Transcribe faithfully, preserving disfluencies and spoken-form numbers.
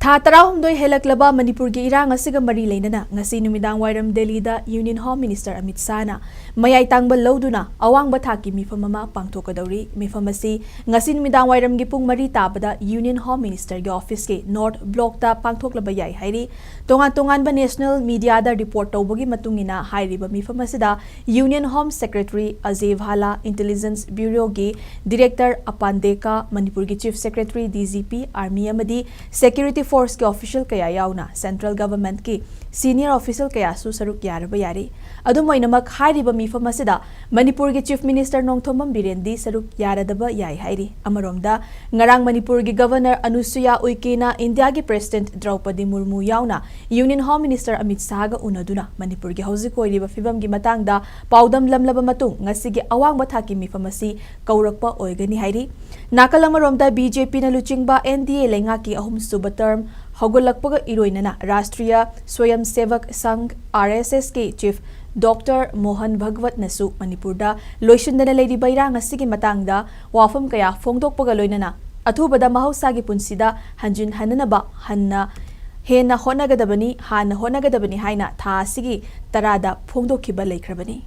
ꯊꯥ ꯇꯔꯥꯍꯨꯝꯗꯣꯏ ꯍꯦꯜꯂꯛꯂꯕ ꯃꯅꯤꯄꯨꯔꯒꯤ ꯏꯔꯥꯡ ꯑꯁꯤꯒ ꯃꯔꯤ ꯂꯩꯅꯅ ꯉꯁꯤ ꯅꯨꯃꯤꯗꯥꯡ ꯋꯥꯏꯔꯝ ꯗꯦꯜꯂꯤꯗ Union Home Minister ꯑꯃꯤꯠ ꯁꯥꯍꯅ ꯃꯌꯥꯏ ꯇꯥꯡꯕ ꯂꯧꯗꯨꯅ ꯑꯋꯥꯡꯕ ꯊꯥꯛꯀꯤ ꯃꯤꯐꯝ ꯑꯃ ꯄꯥꯡꯊꯣꯛꯀꯗꯧꯔꯤ꯫ ꯃꯤꯐꯝ ꯑꯁꯤ ꯉꯁꯤ ꯅꯨꯃꯤꯗꯥꯡ ꯋꯥꯏꯔꯝꯒꯤ ꯄꯨꯡ ꯃꯔꯤ ꯇꯥꯕꯗ Union Home Ministerꯒꯤ officeꯀꯤ North Blockꯇ ꯄꯥꯡꯊꯣꯛꯂꯕ ꯌꯥꯏ ꯍꯥꯏꯔꯤ꯫ ꯇꯣꯉꯥꯟ ꯇꯣꯉꯥꯟꯕ national mediaꯗ report ꯇꯧꯕꯒꯤ ꯃꯇꯨꯡ ꯏꯟꯅ, ꯍꯥꯏꯔꯤꯕ ꯃꯤꯐꯝ ꯑꯁꯤꯗ Union Home Secretary Ajay Bhalla, Intelligence Bureauꯒꯤ Director Apandeka, ꯃꯅꯤꯄꯨꯔꯒꯤ Chief Secretary, DGP, Army ꯑꯃꯗꯤ Security Forceꯀꯤ official ꯀꯌꯥ ꯌꯥꯎꯅ Central Governmentꯀꯤ senior official ꯀꯌꯥꯁꯨ ꯁꯔꯨꯛ ꯌꯥꯔꯕ ꯌꯥꯔꯤ꯫ ꯑꯗꯨꯝ ꯑꯣꯏꯅꯃꯛ, ꯍꯥꯏꯔꯤꯕ ꯃꯤꯐꯝ ꯑꯁꯤꯗ ꯃꯅꯤꯄꯨꯔꯒꯤ Chief Minister ꯅꯣꯡꯊꯣꯝꯕꯝ ꯕꯤꯔꯦꯟꯗꯤ ꯁꯔꯨꯛ ꯌꯥꯔꯗꯕ ꯌꯥꯏ ꯍꯥꯏꯔꯤ꯫ ꯑꯃꯔꯣꯝꯗ, ꯉꯔꯥꯡ ꯃꯅꯤꯄꯨꯔꯒꯤ Governor ꯑꯅꯨꯁꯨꯌꯥ ꯎꯏꯀꯦꯅ ꯏꯟꯗꯤꯌꯥꯒꯤ President ꯗ꯭ꯔꯧꯄꯗꯤ ꯃꯨꯔꯃꯨ ꯌꯥꯎꯅ Union Home Minister ꯑꯃꯤꯠ ꯁꯥꯍꯒ ꯎꯅꯗꯨꯅ ꯃꯅꯤꯄꯨꯔꯒꯤ ꯍꯧꯖꯤꯛ ꯑꯣꯏꯔꯤꯕ ꯐꯤꯕꯝꯒꯤ ꯃꯇꯥꯡꯗ ꯄꯥꯎꯗꯝꯂꯝꯂꯕ ꯃꯇꯨꯡ, ꯉꯁꯤꯒꯤ ꯑꯋꯥꯡꯕ ꯊꯥꯛꯀꯤ ꯃꯤꯐꯝ ꯑꯁꯤ ꯀꯧꯔꯛꯄ ꯑꯣꯏꯒꯅꯤ ꯍꯥꯏꯔꯤ꯫ ꯅꯥꯀꯜ ꯑꯃꯔꯣꯝꯗ, BJPꯅ ꯂꯨꯆꯤꯡꯕ NDA ꯂꯩꯉꯥꯛꯀꯤ ꯑꯍꯨꯝꯁꯨꯕ term ꯍꯧꯒꯠꯂꯛꯄꯒ ꯏꯔꯣꯏꯅꯅ ꯔꯥꯁꯇ꯭ꯔꯤꯌ ꯁ꯭ꯋꯌꯝ ꯁꯦꯚꯛ ꯁꯪꯘ, RSSꯀꯤ Chief Doctor ꯃꯣꯍꯟ ꯚꯒꯋꯠꯅꯁꯨ ꯃꯅꯤꯄꯨꯔꯗ ꯂꯣꯏꯁꯤꯟꯗꯅ ꯂꯩꯔꯤꯕ ꯏꯔꯥꯡ ꯑꯁꯤꯒꯤ ꯃꯇꯥꯡꯗ ꯋꯥꯐꯝ ꯀꯌꯥ ꯐꯣꯡꯗꯣꯛꯄꯒ ꯂꯣꯏꯅꯅ ꯑꯊꯨꯕꯗ ꯃꯍꯧꯁꯥꯒꯤ ꯄꯨꯟꯁꯤꯗ ꯍꯟꯖꯤꯟꯍꯟꯅꯅꯕ ꯍꯟꯅ ꯍꯦꯟꯅ ꯍꯣꯠꯅꯒꯗꯕꯅꯤ, ꯍꯥꯟꯅ ꯍꯣꯠꯅꯒꯗꯕꯅꯤ ꯍꯥꯏꯅ ꯊꯥ ꯑꯁꯤꯒꯤ ꯇꯔꯥꯗ ꯐꯣꯡꯗꯣꯛꯈꯤꯕ ꯂꯩꯈ꯭ꯔꯕꯅꯤ꯫